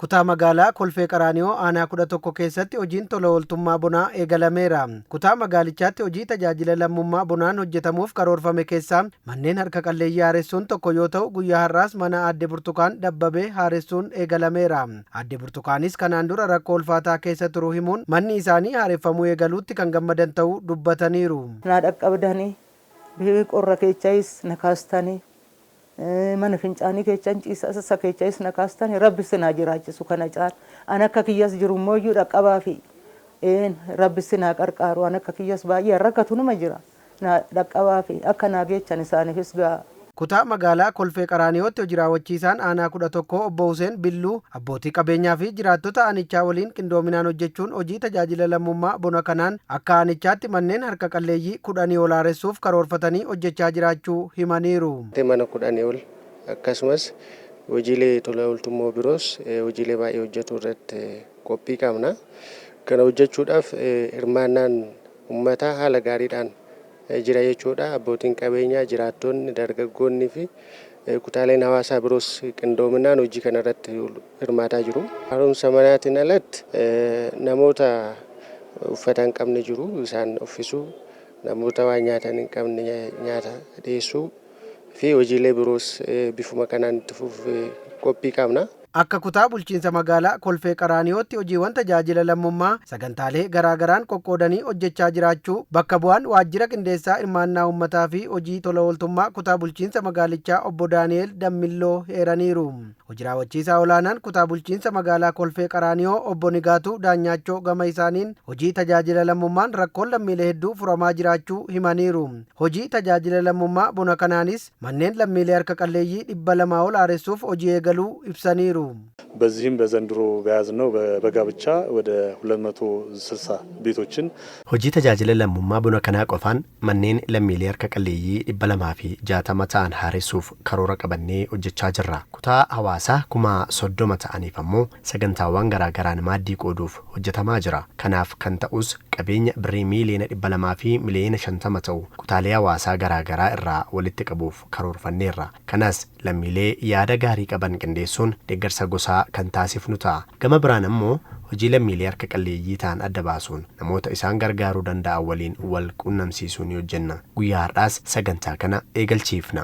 Kutaa magaalaa Kolfee Qaraaniyoo aanaa 11 keessatti hojiin tola ooltummaa bonaa eegalameera. Kutaa magaalichaatti hojii tajaajila lammummaa bonaan hojjetamuuf karoorfame keessaa manneen harka qalleeyyii haaressuun tokko yoo ta'u, guyyaa har'aas mana Aadde Burtukaan Dabbabee haaressuun eegalameera. Aadde Burtukaanis kanaan dura rakkoo ulfaataa keessa turuu himuun manni isaanii haareffamuu eegaluutti kan gammadan ta'uu dubbataniiru. Naa dhaqqabdanii, qorra keechayis na kaastanii, mana fincaanii keechan ciisa, isa keechayis na kaastanii, Rabbi isin haa jiraachisu kana caala. An akka kiyyas jiru immoo iyyuu dhaqqabaa fi Rabbi isin haa qarqaaru. An akka kiyyas baay'ee rakkatu numa jira. Na dhaqqabaa fi akka naa geechan isaaniifis ga'a. Kutaa magaalaa Kolfee Qaraaniyootti hojii raawwachiisaan aanaa 11 obbo Huseen Billuu abbootii qabeenyaa fi jiraattota aanichaa waliin qindoominaan hojjechuun hojii tajaajila lammummaa bona kanaan akka aanichaatti manneen harka qalleeyyii 10 ol haaressuuf karoorfatanii hojjechaa jiraachuu himaniiru. Mana 10 ol akkasumas hojiilee tola ooltummaa biroos hojiilee baay'ee hojjetu irratti qophii qabna. Kana hojjechuudhaaf hirmaannaan uummataa haala gaariidhaan jira jechuudha. Abbootiin qabeenyaa, jiraattonni, dargaggoonnii fi kutaaleen hawaasaa biroos qindoominaan hojii kana irratti hirmaataa jiru. Haaromsa manaatiin alatti namoota uffata hin qabne jiru isaan uffisuu, namoota waan nyaatan hin qabne nyaata dhiyeessuu fi hojiilee biroos bifuma kanaan itti fufuuf qophii qabna. Akka kutaa bulchiinsa magaalaa Kolfee Qaraaniyootti hojiiwwan tajaajila lammummaa sagantaalee garaagaraan qoqqoodanii hojjechaa jiraachuu bakka bu'aan waajjira qindeessaa hirmaannaa uummataa fi hojii tola ooltummaa kutaa bulchiinsa magaalichaa obbo Daani'el Dammilloo eeraniiru. Hojii raawwachiisaa olaanaan kutaa bulchiinsa magaalaa Kolfee Qaraaniyoo obbo Nigaatuu Daanyaachoo gama isaaniin hojii tajaajila lammummaan rakkoon lammiilee hedduu furamaa jiraachuu himaniiru. Hojii tajaajila lammummaa bona kanaanis manneen lammiilee harka qalleeyyii 200 ol haaressuuf hojii eegaluu ibsaniiru. በዚህም በዘንድሮ በያዝነው በበጋ ብቻ ወደ 260 ቤቶችን Hojii tajaajila lammummaa bona kanaa qofaan manneen lammiilee harka qalleeyyii 260 ta'an haaressuuf karoora qabannee hojjechaa jirra. Kutaa hawaasaa 30,000 ta'aniif ammoo sagantaawwan garaagaraan maaddii qooduuf hojjetamaa jira. Kanaaf kan ta'us qabeenya birrii miiliyoona 200 fi miliyoona 50 ta'u kutaalee hawaasaa garaagaraa irraa walitti qabuuf karoorfanneerra. Kanas lammiilee yaada gaarii qaban qindeessuun deeggarsa gosaa kan taasifnu ta'a. Gama biraan ammoo hojii lammiilee harka qalleeyyii ta'an adda baasuun namoota isaan gargaaruu danda'an waliin wal qunnamsiisuu ni hojjenna. Guyyaa har'aas sagantaa kana eegalchiifna.